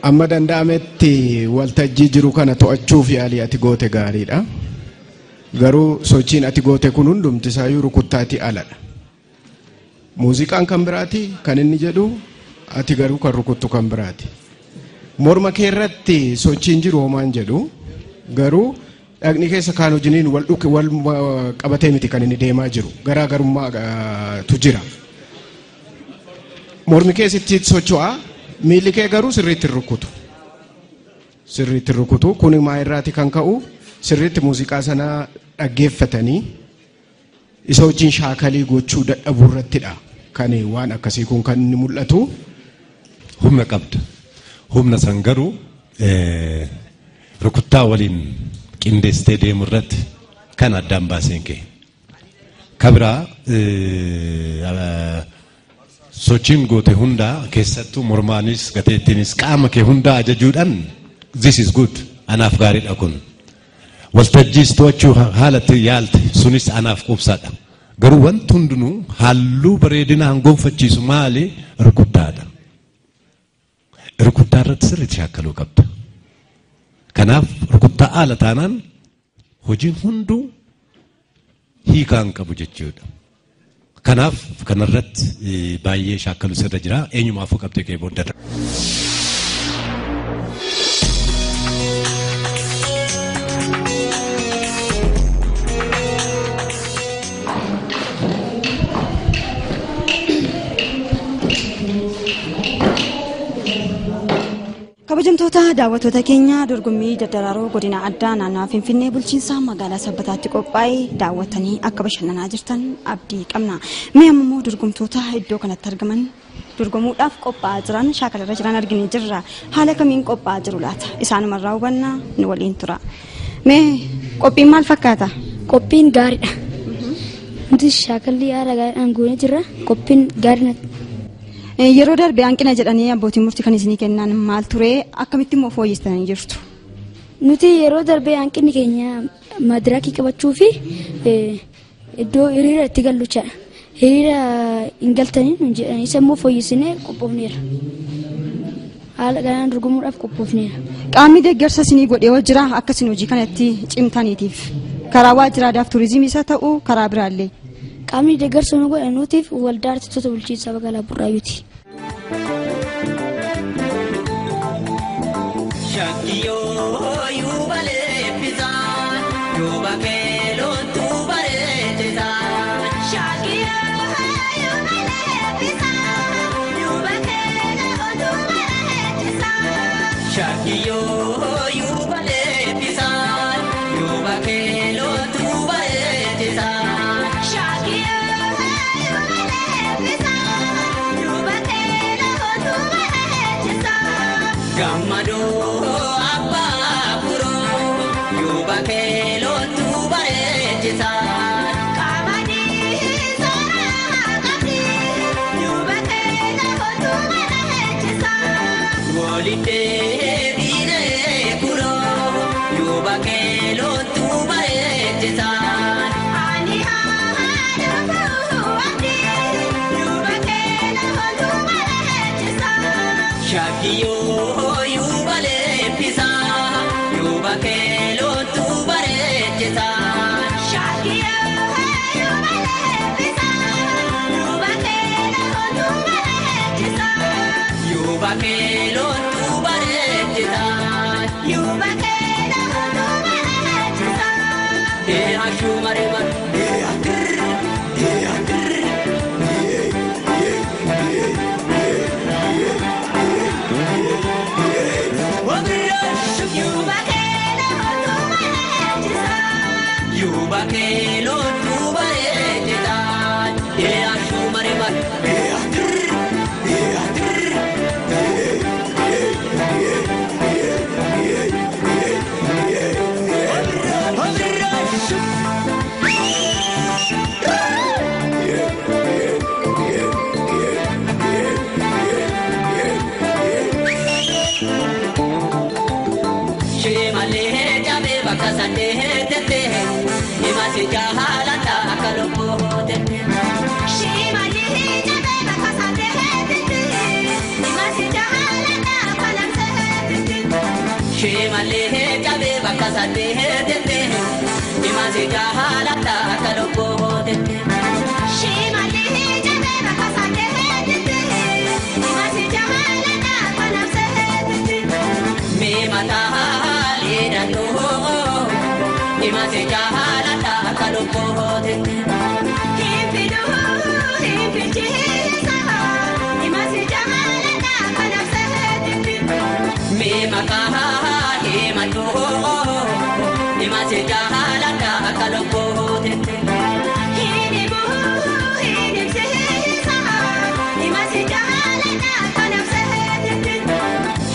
Amma danda'ametti waltajjii jiru kana to'achuuf yaalii ati goote gaariidha. Garuu sochiin ati goote kun hundumti isaayyuu rukuttaatii aladha. Muuziqaan kan biraati kan inni jedhu ati garuu kan rukuttu kan biraati. Morma kee irratti sochiin jiru homaan jedhu garuu dhaqni keessa kaan wajjiniin wal dhuke wal qabatee miti kan inni deemaa jiru garaagarummaatu jira. Mormi keessatti socho'aa miilli kee garuu sirriitti hin rukutu. Sirriitti hin rukutu kun maa irraati kan ka'u sirriitti muuziqaa sana dhaggeeffatanii isa wajjin shaakalii gochuu dadhabuu irrattidha kan waan akkasii kun kan inni mul'atu. Humna qabda. Humna san garuu rukuttaa waliin qindeessitee deemu irratti kan addaan baaseen ka'e. Kabiraa sochiin goote hundaa keessattuu mormaanis gateettiinis qaama kee hundaa ajajuudhaan this is good anaaf gaariidha kun. Waltajjiis to'achuu haalatti yaalte sunis anaaf quubsaadha. Garuu wanti hundinuu halluu bareedinaan gonfachiisu maali rukuttaadha. Rukuttaa irratti sirriitti shaakaluu qabda. Kanaaf rukuttaa haala taanaan hojiin hunduu hiikaa hin qabu jechuudha. Kanaaf kanarratti baay'ee shaakaluu sirra jira. Eenyumaafuu qabdee kee booddadha. Kabajamtoota daawwattoota keenya dorgommii daddaraaroo godina addaa naannawaa Finfinnee bulchiinsa magaalaa Sabbataatti qophaa'e daawwatanii akka bashannanaa jirtan abdii qabna. Mee amma immoo dorgomtoota iddoo kanatti argaman dorgomuudhaaf qophaa'aa jiran shaakalarra jiran arginee jirra. Haala kamiin qophaa'aa jiru laata? Isaanumarraa hubannaa nu waliin tura. Mee qophiin maal fakkaata? Qophiin gaariidha. Nuti shaakalli haala gaariidhaan goonee jirra. Qophiin gaariidha. Yeroo darbe hanqina jedhanii abbootiin murtii kan isinii kennan maal ture? Akkamitti immoo fooyyessitanii jirtu? Nuti yeroo darbe hanqinni keenya madirakii qabachuu fi iddoo hiriira itti gallu jechaadha. Hiriira hin galtanii nuun jedhan isa immoo fooyyessinee qophoofneera. Haala kanaan dorgomuudhaaf qophoofneera. Qaamni deeggarsa isinii godhee hoo jira akka isin hojii kanatti cimtaniitiif? Karaa waajjira aadaaf turizimii isa ta'u karaa biraallee. Qaamni deeggarsa nu godhan nuutiif waldaa artistoota bulchiinsa magaalaa Burraayyuuti. Shimalee jabee bakka sadee tettee himasi jaalata akka lubbuu tettee. Shimalee jabee bakka sadee tettee himasi jaalata akka lamsee tettee. Shimalee jabee bakka sadee tettee himasi jaalata akka lubbuu tettee. Shimalee jabee bakka sadee tettee himasi jaalata akka lamsee tettee. Mee mataa. Himasi jaalata akka lubbuu tettee. Hinfiduu hinfichiisa himasi jaalata akka lamsee tettee. Mee maqaa himadhuu himasi jaalata akka lubbuu tettee. Hinhimuu hinhimsiisa himasi jaalata akka lamsee tettee.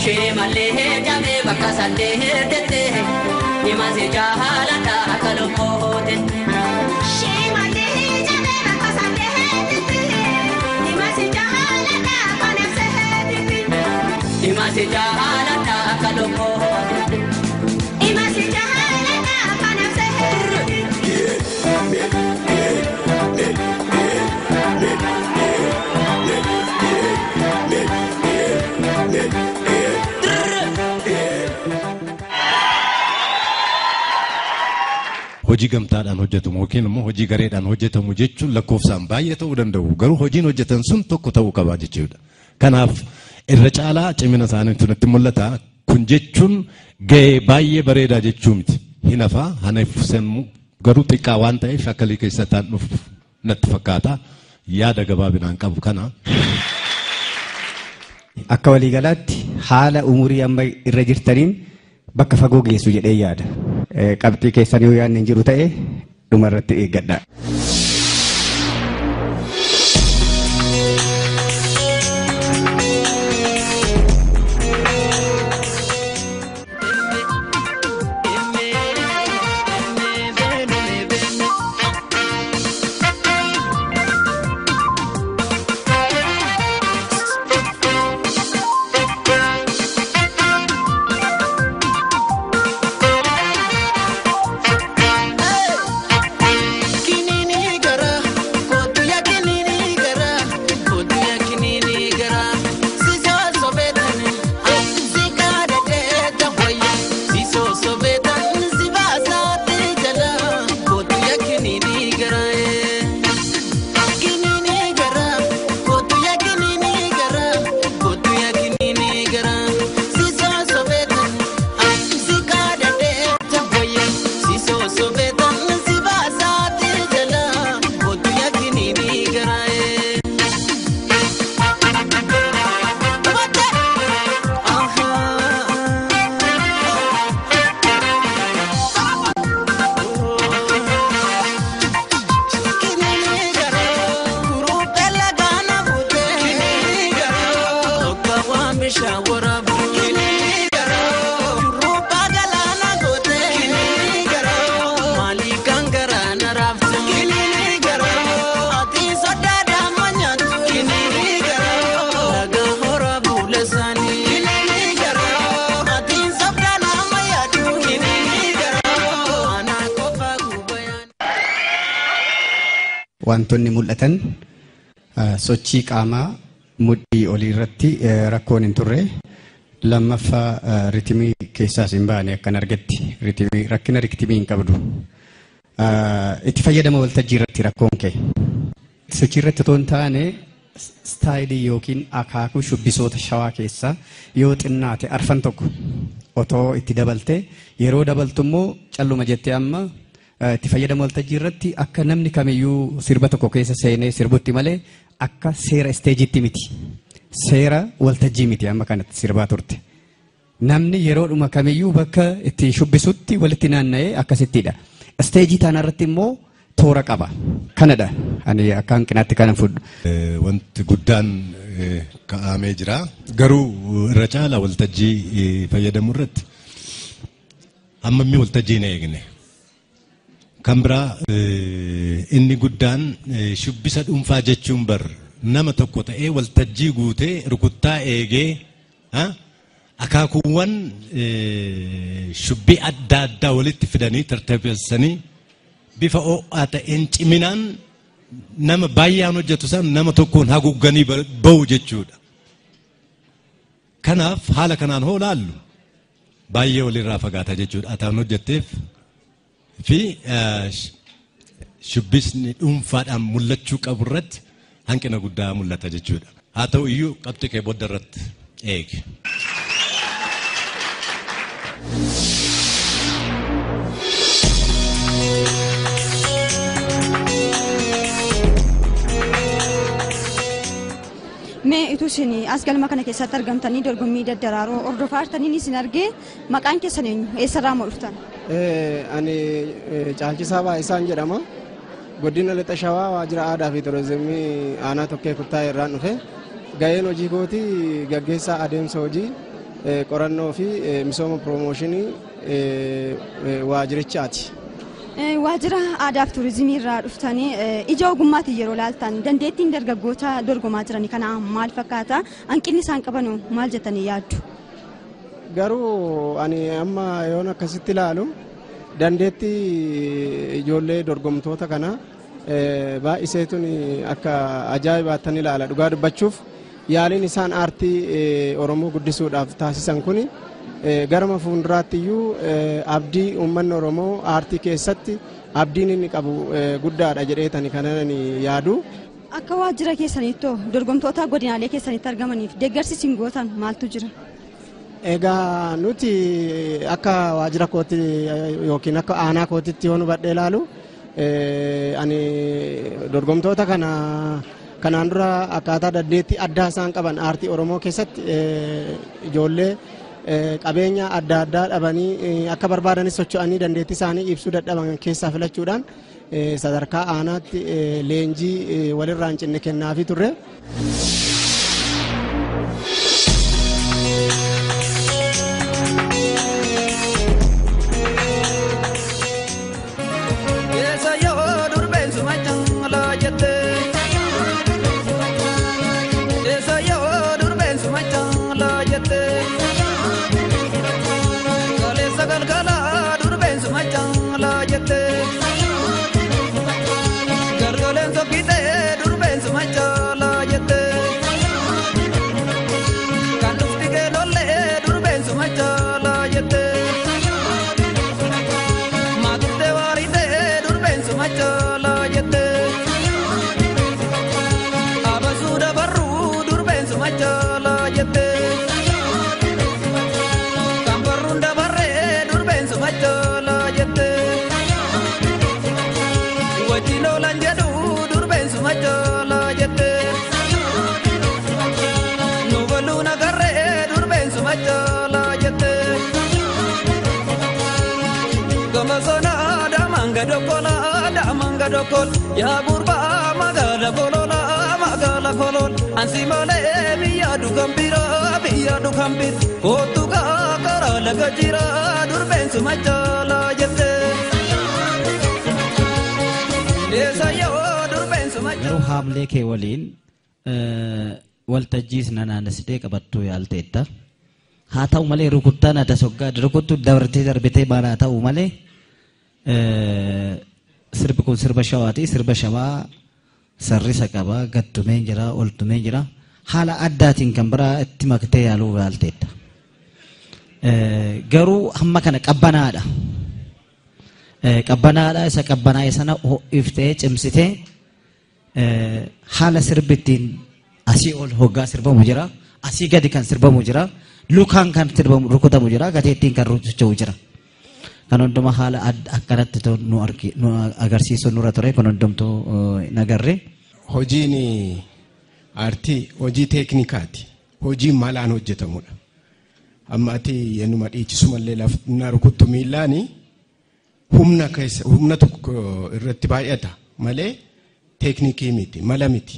Shimalee jabee bakka sadee tettee. Himasi jaalata akka lubbuu tettee. Shimalee jabee bakka sadee tettee himasi jaalata akka lamsee tettee. Himasi jaalata akka lubbuu tettee. Himasi jaalata akka lamsee tettee. Hojii gamtaadhaan hojjetamu yookiin immoo hojii gareedhaan hojjetamu jechuun lakkoofsaan baay'ee ta'uu danda'u. Garuu hojiin hojjetan sun tokko ta'uu qaba jechuudha. Kanaaf irra caalaa cimina isaaniitu natti mul'ata. Kun jechuun gahee baay'ee bareedaa jechuu miti. Hin hafaa hanaif garuu xiqqaa waan ta'eef shakkalii keessatti aan dhufu natti fakkaata. Yaada gabaabinaan qabu kana. Akka waliigalaatti haala umurii amma irra jirtaniin bakka fagoo geessu jedhee yaada. Qabxii keessan yoo yaadne hin jiru ta'e dhumarratti eeggadha. Wantoonni mul'atan sochii qaamaa mudhii olii irratti rakkoon hin turre lammaffaa ritimii keessaas hin baane akkan argetti rakkina ritimii hin qabdu. Itti fayyadama waltajjii irratti rakkoon ka'e. Sochii irratti otoo hin taane istaayilii yookiin akaakuu shubbisoota shawaa keessaa yoo xinnaate arfan tokko otoo itti dabalte yeroo dabaltu immoo calluma jettee amma itti fayyadama waltajjii irratti akka namni kamiyyuu sirba tokko keessa seenee sirbutti malee akka seera isteejiitti miti. Seera waltajjii miti amma kanatti sirbaa turte. Namni yeroodhuma kamiyyuu bakka itti shubbisutti walitti naanna'ee akkasittidha. Isteejii taanarratti immoo toora qaba. Kanadha. Ani akka hanqinaatti kanan fudhu. Wanti guddaan kaa'amee jira. Garuu irra caala waltajjii fayyadamu irratti amma immoo waltajjii hin eegne. Kan biraa inni guddaan shubbisa dhuunfaa jechuun bar nama tokko ta'ee waltajjii guutee rukuttaa eegee Akaakuuwwan shubbii adda addaa walitti fidanii tartiibessanii bifa ho'aa ta'een ciminaan nama baay'een hojjetu san nama tokkoon haguugganii bahu jechuudha. Kanaaf haala kanaan hoo laallu baay'ee walirraa fagaata jechuudha. Ataan hojjetteef fi shubbisni dhuunfaadhaan mul'achuu qabu irratti hanqina guddaa mul'ata jechuudha. Haa ta'u iyyuu qabxii kee booda irratti eegi. Mee utuu isin as galma kana keessatti argamtanii dorgommii daddaraaroo hordofaa jirtanii isin argee maqaan keessan eenyu? Eessarraa moo dhuftan? Ani Caalchisaa Baay'isaan jedhama. Godina Lixa Shawaa waajjira aadaa fi turizimii aanaa Tokkee Kuttaa irraan dhufe. Gaheen hojii kootii gaggeessaa adeemsa hojii qorannoo fi misooma piroomooshinii waajjirichaati. Waajjira aadaa fi turizimii irraa dhuftanii ija ogummaatiin yeroo laaltan dandeettiin dargaggoota dorgomaa jiranii kana maal fakkaata? Hanqinni isaan qaban maal jettanii yaaddu? Garuu ani amma yoon akkasitti ilaalu dandeettii ijoollee dorgomtoota kana baay'iseetun akka ajaa'ibaattan ilaala. Dhugaa dubbachuuf yaaliin isaan aartii Oromoo guddisuudhaaf taasisan kuni garuma fuulduraatti iyyuu abdii uummanni Oromoo aartii keessatti abdiin inni qabu guddaadha jedheetani kanan yaadu. Akka waajjira keessaniittoo dorgomtoota godinaalee keessanitti argamaniif deeggarsi isin gootan maaltu jira? Egaa nuti akka waajjira kootti yookiin akka aanaa kootitti yoo nu badhee ilaalu ani dorgomtoota kana kanaan dura akkaataa dandeettii addaa isaan qaban aartii Oromoo keessatti ijoollee qabeenya adda addaa dhabanii akka barbaadanis socho'anii dandeettii isaanii ibsuu dadhaban keessaa filachuudhaan sadarkaa aanaatti leenjii walirraa hin cinne kennaafii turre. Ya gurba magala kolola magala kolol ansi male biya dukambira biya dukambir kotuga kara laga jira durben sumachala jette desa yo durben sumachala Garuu haamlee kee waliin waltajjiis nanaanessitee qabattuu yaalteetta. Haa ta'u malee rukuttaan ati soggaa rukuttu dabartee darbitee baanaa ta'u malee sirbi kun sirba shawaati. Sirba shawaa sarrisa qaba, gattumee jira, oltumee jira. Haala addaatiin kan biraa itti maktee yaaluu yaalteetta. Garuu hamma kana qabbanaadha. Qabbanaadha isa qabbanaa'e sana ho'iftee cimsitee haala sirbi ittiin asii ol hoggaa sirbamu jira, asii gadi kan sirbamu jira, lukaan kan sirbamu rukutamu jira, gateettiin kan socho'u jira. Kan hundumaa haala akkanatti nu agarsiisu nurra ture kun hundumtuu hin agarre. Hojiin aartii hojii teeknikaati. Hojii malaan hojjetamudha. Amma ati yennuma dhiichisumallee na rukuttu miillaani humna keessa humna tokko irratti baay'ata malee teeknikii miti mala miti.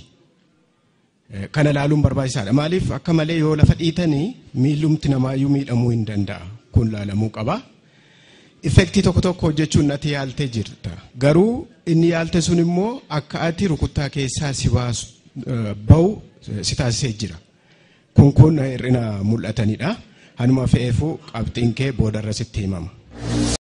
Kana laaluun barbaachisaadha. Maaliif akka malee yoo lafa dhiitanii miillumti namaayyuu miidhamuu hin danda'a. Kun laalamuu qaba. Effektii tokko tokko hojjechuun natti yaaltee jirta. Garuu inni yaalte sun immoo akka ati rukuttaa keessaa si baasu bahu si taasisee jira. Kun kun hir'ina mul'atanidha. Hanuma fe'eefuu qabxiin kee boodarra sitti himama.